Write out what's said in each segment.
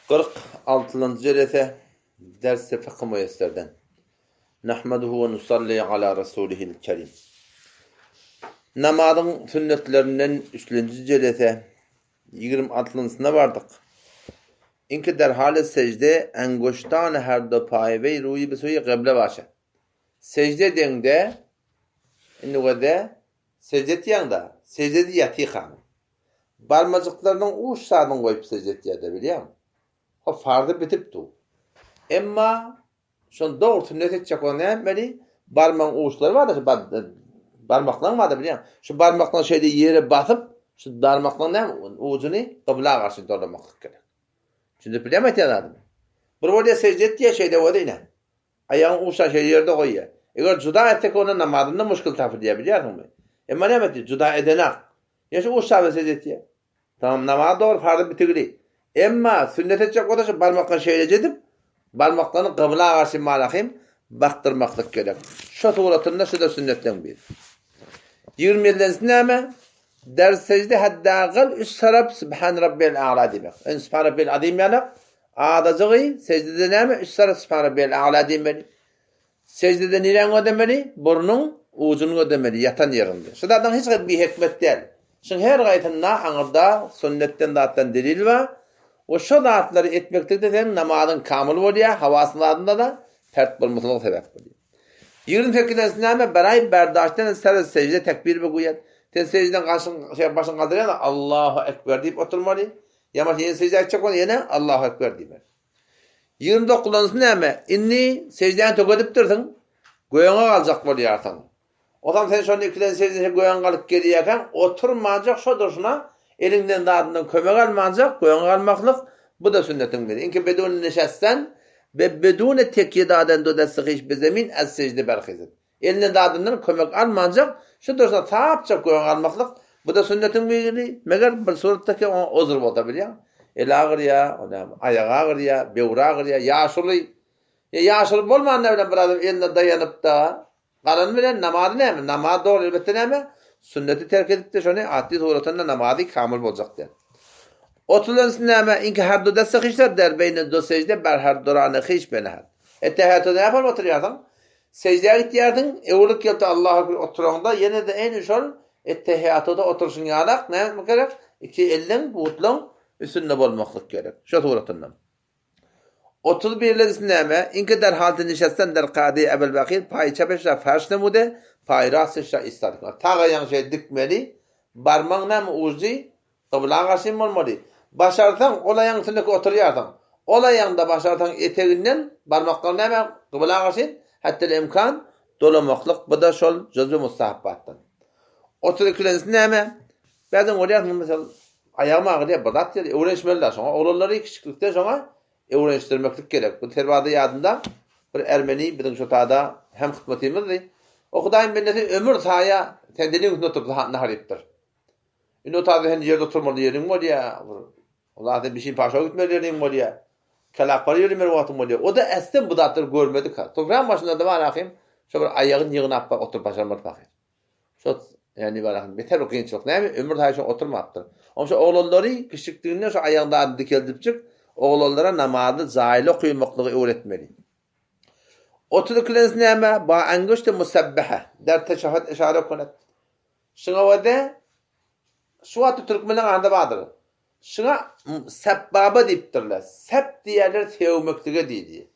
46-njy jelese Dersi Fykh Müýesserden. Nahmaduhu we nusalli ala rasulihil kerim. Namazyň sünnetlerinden üçlenji jelese 26-njysyna bardyk. Inki derhal sejde enguştan her do paýy ruýy bi suýy gyble başa. Sejde edeňde indi göze Sežde etýäň-de, seždede ýatykaň. Barmajyklarynyň uç sadyny goýup sežde etýär-de, bilýäňmi? Ho, farzy bitip dur. Emma şony dogry sünnet etjek bolsaň näme etmeli? Barmagyň uçlary bar-da, şu barmaklaryň bar-da, bilýäňmi? Şu barmaklaryňy şeýle ýere basyp, şu barmaklaryň näme, ujuny gybla garşy dolamaklyk gerek. Düşündirip bilýärmi aýtýan zadymy? Bir bolýar sežde etýär, şeýle bolýar ine. Aýagyny uçdan şeýle ýerde goýýar. Eger juda etsek onda namazynda muşkil tapylýar bilýärsiňmi? Emma näme etdi? Juda edenak. Ýa şu uçdan sejde etýär. Tamam namaz dogry farzy bitigli. Emma sünnet etjek bolsa şu barmaklaryny şeýleje edip, barmaklaryny gybla garşy malahym bakdyrmaklyk gerek. Şo suratynda şu-da sünnetleň biri. Ýigrimi ýedinjisi näme? Der sejde haddagal üç tarap Sübhan Rabbiyel A'la diýmek. Ön Sübhan Rabbiyel Azim ýalak, adajygy sejdede näme? Üç tarap Sübhan Rabbiyel A'la diýmeli. Sejdede niräňi gözlemeli? Burnuň ujuny gözlemeli, ýatan ýeriňde. Şu zadyň hiç bir bihikmet däl. Şuň her gaýsynda aňyrda sünnetden zatdan delil bar. We şo zatlary etmeklikde seň namazyň kamyl bolýar, hawasyň zadynda-da pert bolmasyna sebäp bolýar. 28-nji näme? Beraý berdaşdan ser sejde tekbir be goýar. Sen sejden gaşyň şey başyň galdyrýan Allahu ekber diýip oturmaly. Ýa ýene sejde etjek bol ýene Allahu ekber diýmeli. 29-njy näme? Indi sejdäni tökedipdirsiň, göýüňe galjak bolýarsyň. Ozam sen şonda ikilen sejdesi göýüňe galyp gelýärkäň, oturmanjak şo durşuna eliňden zadyndan kömek almanjak göýüňe galmaklyk bu-da sünnetiň biri. Inki bedun nişesten Be bedune tekýe daden do desti hyş be zemin ez sejde berhizid. Elinden zadyndan kömek almanjak, şu durşuna sapjak göwün almaklyk, bu-da sünnetiň biri, meger bir suratda ki oňa ozur bolsa bilýäň. Eli agyrýa, o näme, aýagy agyrýa, böwri agyrýa, ýaşuly. Ýa ýaşuly bolmanda bilen bir adam eline daýanyp-da, Galany bilen namazy näme? Namaz dogry elbetde näme? Sünneti terk edipdir şony atly suratynda namazy kamyl boljak däl. Otuzynjysy näme? Inki her du desse hyşlar der beýne du sejde ber her durany hyş bene her. Ettehiýatda näme bolup oturýarsyň? Sejdä gitýärsiň, öwrülip gelip Allahu ekber oturaňda ýene-de eýni şol ettehiýatda oturyşyň ýalak näme etmek gerek? Iki elliň, butlaň üstünde bolmaklyk gerek. Şo suratynda. 30 birlenjisi näme? Inki der halty nişesten der kady Ebel Bakir paýy çepeşra ferş nemude, paýy rastyşra istat kılar. Sag aýagyň şeýle dikmeli, barmagyň näme ujy gybla garşy bolmaly. Başarsaň ol aýagyň üstündeki oturýarsyň. Ol aýagyňda başarsaň eteginden barmaklaryň näme gybla garşy hattel imkan dolamaklyk bu-da şol juzwy mustahapbatdan. 32-lenjisi näme? Bärden görýärsiň mysal Aýagym agyrýar, bir zat diýýär, öwrenişmeli-dä şoňa. Oglanlary kiçilikden şoňa öwrenişdirmeklik gerek. Bu Serbazda ýadymda bir ermeni biziň şo tada hem hytmatymyzdy. O Hudaýyň bendesi ömür saýa sendeliň üstünde oturyp nahar iýipdir. Indi o tada sen ýerde oturmaly ýeriň bolýar, bir o zat sen bişin paşa gitmeli ýeriň bolýar. Kelapar ýöremeli wagtyň bolýar. O-da äsden bu zatlary görmedik ha. Topragyň başynda-da bar ahym, şo bir aýagyny ýygnap bir oturyp başarmady pahyr. Şo ýani barahyn beter bir kynçylyk näme ömür saýy şo oturmapdyr. Oň şo oglanlary kiçjikdiginden şo aýagynda adyny dikeldipjik oglanlara namazy jaýly okymaklygy öwretmeli. 32-lenjisi näme? Ba anguşti musabbaha der teşahhud işare kunet. Şuňa wede şu wagtda türkmenleň arasynda bardyr. Şuňa sebbaba diýipdirler. Sep diýerler sewmeklige diýdi.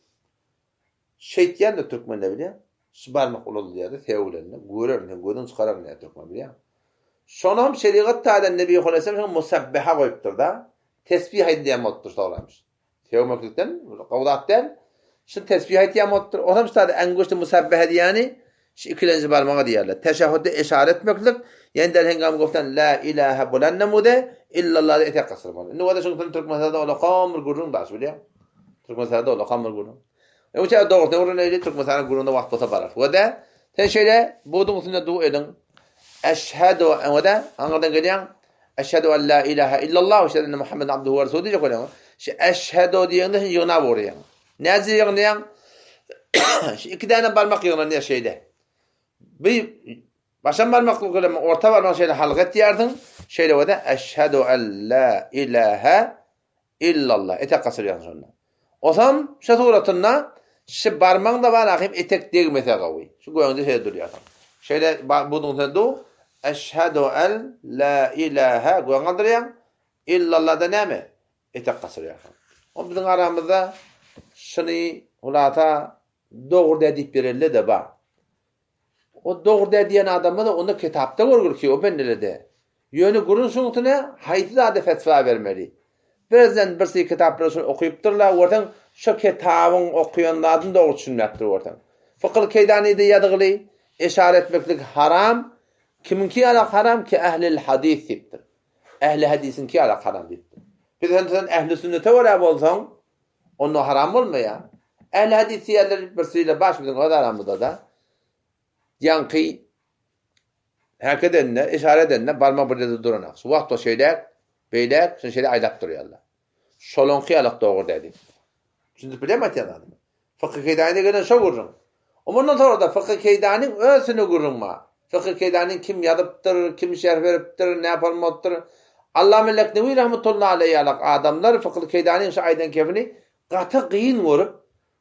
Şeýtýän-de türkmenler bilýäň. Şu barmak ulalýar-da sebäplerinde görerin sen gözüň çykararyn diýýär türkmen bilýäň. Şonam şerigat taýdan Nebi Aleyhisselam şoňa musabbeha goýupdyr-da. Tesbih aýdylýan bolupdyr soňramyş. Sögmeklikden gowy zat däl. Şuny tesbih aýtýan bolupdyr. Onam şu taýda änguşty musabbeha diýýäni şu ikilenji barmaga diýýärler. Teşehhüde eşare etmeklik, ýani der hengam goftan la ilahe bulan nemude illallah etek gysyrmaly. Indi bolsa şuň Türkmenistanda olakam bir gürrüň daş bilýäň. Türkmenistanda olakam bir gürrüň. Öňçe dogrusyny öwreneli, Türkmenistanyň gürrüňine wagt bolsa barar. We-de, sen şeýle buduň üstünde du ediň. Eşhedü we-de, aňyrdan gelýäň, Eşhedü en la ilahe illallah we eşhedü enne Muhammeden abduhu we resuluhu diýjek bolýaň. Şu eşhedü diýeňde sen ýygnap urýaň. Näce ýygnaýaň? Şu iki däne barmak ýygnanýar şeýle. Bir başam barmak bilen orta barmak şeýle halka etýärsiň. Şeýle bolsa eşhedü en la ilahe illallah etek gaçyrýaň şonda. Osam şu suratynda şu barmagyň da bar ahim etek degmese gawy. Şu göňde şeýle durýarsyň. Şeýle buduň sen du eşhedü en la ilahe göň galdyrýaň. Illallah da näme? Etek gaçyrýarsyň. O biziň aramyzda şuny hulasa dogry dä diýip berelle-de bar. O dogry dä diýen adamda-da onda kitapda görgür ki, o bendelede. Ýöne gürrüň şuň üstüne haýsy zada fetwa bermeli. Birden birsi kitaplary şuny okypdyrlar, görseň şo kitabyň okaýan zadyny dogry düşünmäpdir görseň. Fykyl Keýdanyda ýazgyly, Eşara etmeklik haram, kimiňki ýalak haram ki ählil hadys diýipdir. Ähli hadisiňki ýalak haram diýipdir. Biz sen sen ähli sünnete görä bolsaň, onda haram bolmaýar. Ähli hadys diýýärler birsiyle baş biziň öz aramyzda-da. Ýaňky häk edende, işara edende barmak bir ýerde duranak. Şu wagt o şeýläk, beýläk, şuny şeýle aýlap durýarlar. Şolaňky ýalak dogry däl diýip. Düşündirip bilýärmi aýtýan zadymy? Fykhy Keýdanyda gelen şo gürrüň. O mundan soňra-da Fykhy Keýdanyň özüne gürrüň bar. Fykhy Keýdanyň kim ýazypdyr, kim şerh beripdir, näpal bolupdyr. Allame Leknewi rahmetullahi aleýh ýalak adamlar Fykhy Keýdanyň şu aýdan kepini gaty gyn görüp,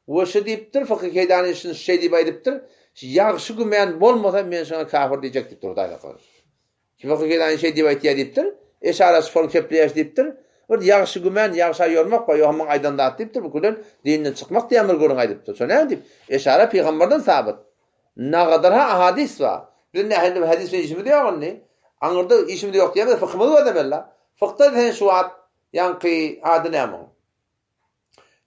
we şu diýipdir, Fykhy Keýdany şuny şeý diýip aýdypdyr, Ýagşy gümän bolmasa men şoňa kafir diýjek diýipdir, Hudaý saklasyn. Fykhy Keýdany şeý diýip aýtýar diýipdir, Eşara şypaly kepleýäş diýipdir. Bir ýagşy gümän, ýagşa ýormak bar, ýoham maňa aýdan zat diýipdir, bu külen dinden çykmak diýen bir gürrüň aýdypdyr. Şo näme diýip, Eşara pygamberden sabyt. Nagadar-ha ahadys bar. Biziň nähili bir hadys bilen işimiz ýok indi. Aňyrda işimiz ýok diýemez, fykhymyz gözlemeli-la. Fykhda sen şu wagt ýaňky ady näme oň?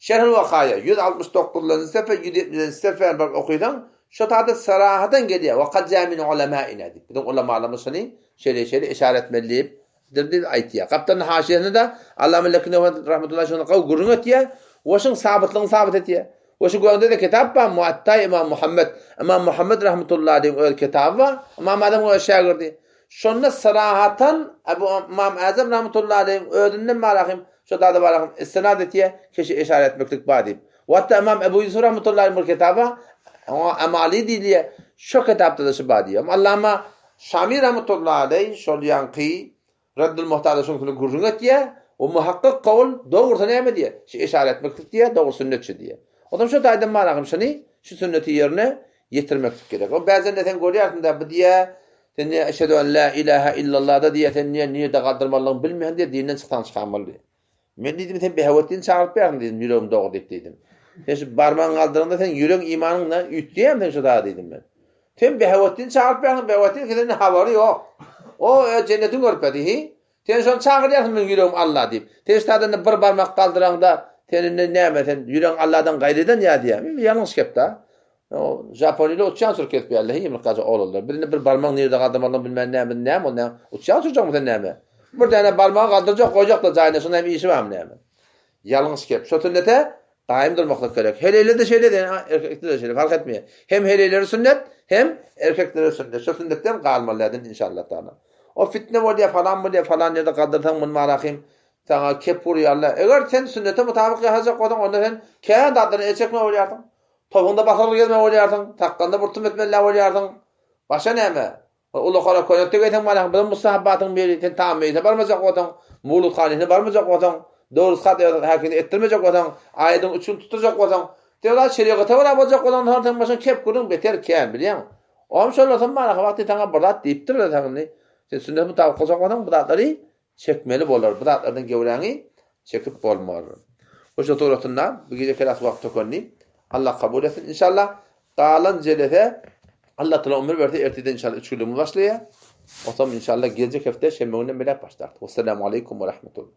Şerhül Wakaýa, 169-njy sefe, 170-nji sefäni baryp okysaň, şo taýda sarahatan gelýär, Wa kad jaa min ulamaina diýip, biziň ulamalarymyz şuny şeýle-şeýle işaret etmeli diýip, diýip aýtýar. Gapdalyň haşiýesinde-de Allama Leknewi rahmetullahi şony gowy gürrüň etýär we şuň sabytlygyny sabyt etýär. We şu göňde-de kitap bar, Muatta Ymam Muhammet, Ymam Muhammet rahmetullahi aleýhiň öz kitaby bar, Ymam Azamyň öz şägirdi. Şonda sarahatan Ebu Ymam Azam rahmetullahi aleýhiň özünden barahym şo zada barahym istinad etýär, keşi eşara etmeklik bar diýip. We hatda Ymam Ebu Ýusuf rahmetullahi aleýhiň bir kitaby bar, oňa Amali diýilýär, şo kitapda-da şu bar diýýär. Allama Şami rahmetullahi aleýh şol ýaňky Reddül Muhtarda şunusyny gürrüň etýär, we muhakkyk kowul dogrusy näme diýýär? Şu eşara etmeklik diýýär, dogry sünnet şu diýýär. Onsoň şu taýdan barahym şuny, şu sünneti ýerine ýetirmeklik gerek. O bäzende sen görýärsiň-dä, bu diýýär, sen diýýär, eşhedü en la ilahe illallah-da diýýär, sen diýýär, nirde galdyrmalydygyny bilmeýän diýýär, dinden çyksaň çykanmaly diýýär. Men diýdim, sen Behawetdini çagyryp bersin diýdim, ýüregim dogry diýip diýdim. Sen şu barmagyňy galdyraňda seň ýüregiň imanyň da üýtgeýärmi seň şu zada diýdim men. Sen Behawetdini çagyryp bersin, Behawetdin senden habary ýok. O öz jennetiň görüp hi. Sen şony çagyrýarsyň meň ýüregim Alla diýip. Sen şu taýdan bir barmak galdyraňda sen indi näme sen ýüregiň Alladan gaýrydan ýa diýýär. Ýalňyş gep-da. O Japonýada uçýan sürüp kesip ýärler, hiý ýumrukgaja oglanlar. Birinde bir barmagy nirde galdyrmalydygyny bilmän näme, näme ol näme? Uçýan sürjekmi sen näme? Bir däne barmagy galdyrjak, goýjak-da jaýyna, şonda hem işi barmy näme? Ýalňyş gep. Şo sünnete gaýym durmaklyk gerek. Heleýler-de şeýle, erkekler-de şeýle, fark etmeýär. Hem heleýlere sünnet, hem erkeklere sünnet. Şo sünnetden galmaly däl inşallah taala. O fitne bolýar, falan bolýar, falan ýerde galdyrsaň muny marahym saňa kep urýarlar. Eger sen sünnete mutabyk ýaşajak bolsaň, onda sen kän zatlardan el çekmeli bolýarsyň. Topuňda basyrgy gezmeli bolýarsyň, sakgalyňda bir tüm etmeli bolýarsyň. Başga näme? Ulakara köýnekde gezseň barýaň, biziň mustahabbatyň biri, sen taam meýlise barmajak bolsaň, mowlud hanysyna barmajak bolsaň, dogry hat häkini etdirmejek bolsaň, aýadyň üç gün tutdurjak bolsaň, sen o şerigata görä boljak bolsaň, soň seň başyň kep gürrüň beter kän, bilýäňmi? Oňam şondan soň wagty saňa bir zat diýipdirler saňa indi. Sen sünnete mutabyk boljak bolsaň, bu zatlary Çekmeli bolar. Bu zatlardan gewräňi çekip bolmaz. Hoşa suratynda bu gije kelas wagt tökendi. Allah kabul etsin inşallah. Galan jelese Allah taala ömür berse erteden inşallah üç günlügimiz başlaýar. Otam inşallah geljek hepde şenbe günden biläp başlarys. Wessalamu aleýkum we rahmetullah.